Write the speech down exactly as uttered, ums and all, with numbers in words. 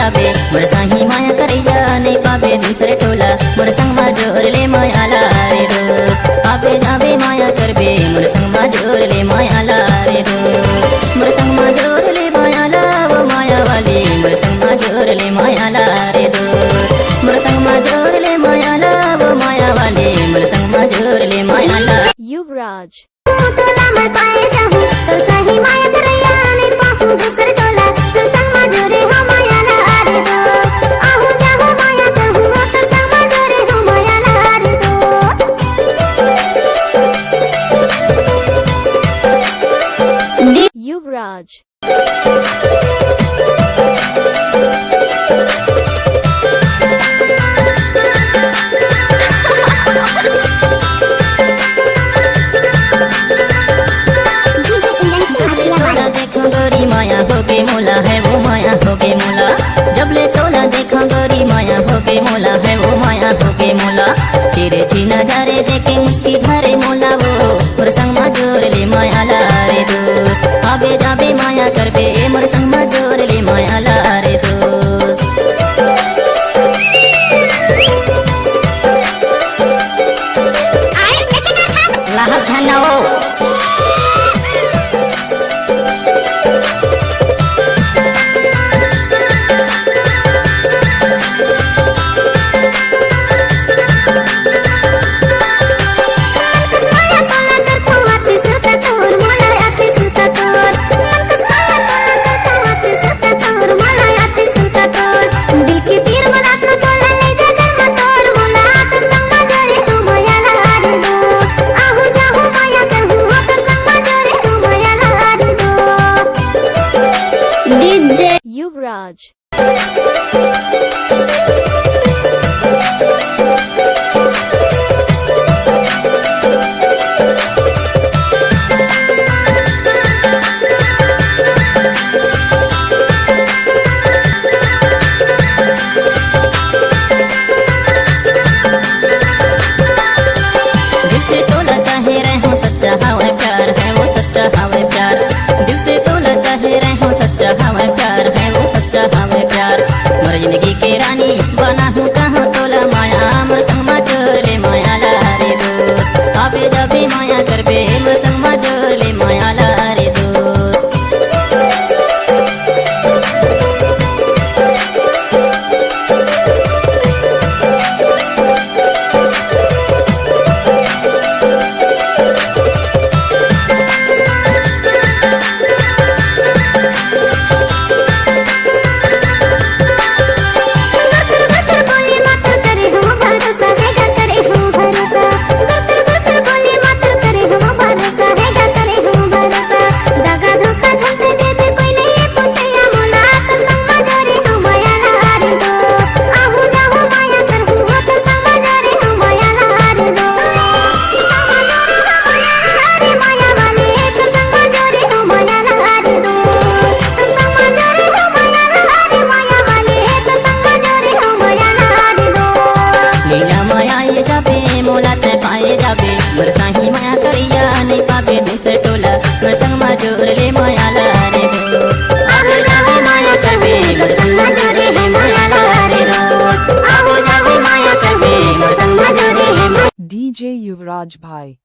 अबे मोर साही माया करैया, नइ पाबे दूसरे टोला, मोर संग मा जोर ले माया ला रे दोस्त। अबे जाबे माया करबे, मोर संग मा जोर ले माया ला रे दोस्त। मोर संग मा जोर ले माया ला, वो माया वाली, मोर संग मा जोर ले माया ला रे दोस्त। मोर संग मा जोर ले माया ला, वो माया वाली, मोर संग मा जोर ले माया ला। युवराज। तोला मैं पाए जाहूं, तो सही माया करैया, नइ पाहूं दूसर टोला, तोर संग मा जोरे हो माया ला रे दो। आहूं जाहूं माया कहूं, तोर संग मा जोरे हो माया ला रे दो। युवराज। देखो गोरी माया होगे मोला, है वो माया होगे मोला। जब ले तोला देखो गोरी माया होगे मोला, है वो माया होगे मोला। तेरे छी नजारे देखे मुस्की भरे मोला वो, मोर संग मा जोर ले माया ला रे दोस्त। आबे जाबे माया करबे, ए मोर संग मा जोर ले माया ला रे दोस्त। लहस झन हो। डीजे युवराज। दिल से तोला चाहे रहे हो, सच्चा हवे प्यार, है वो सच्चा हवे प्यार। दिल से तोला चाहे रहे हो, सच्चा हवे प्यार, है वो सच्चा हवे प्यार। मोर जिंदगी के रानी बनाहूं कहां तोला माया, मोर संग मा जोर ले माया ला रे दोस्त। आबे जाबे माया करबे, मोर संग मा जोर ले माया ला रे दोस्त। लीला माया ये जाबे, मोला तै पाए जाबे, मोर साही माया करैया, नइ पाबे दूसर टोला, मोर संग मा जोर ले माया ला रे दो। आबे जाबे माया करबे, मोर संग मा जोर ले माया ला रे दो। आबे जाबे माया करबे, मोर संग मा जोर ले माया। डीजे युवराज भाई।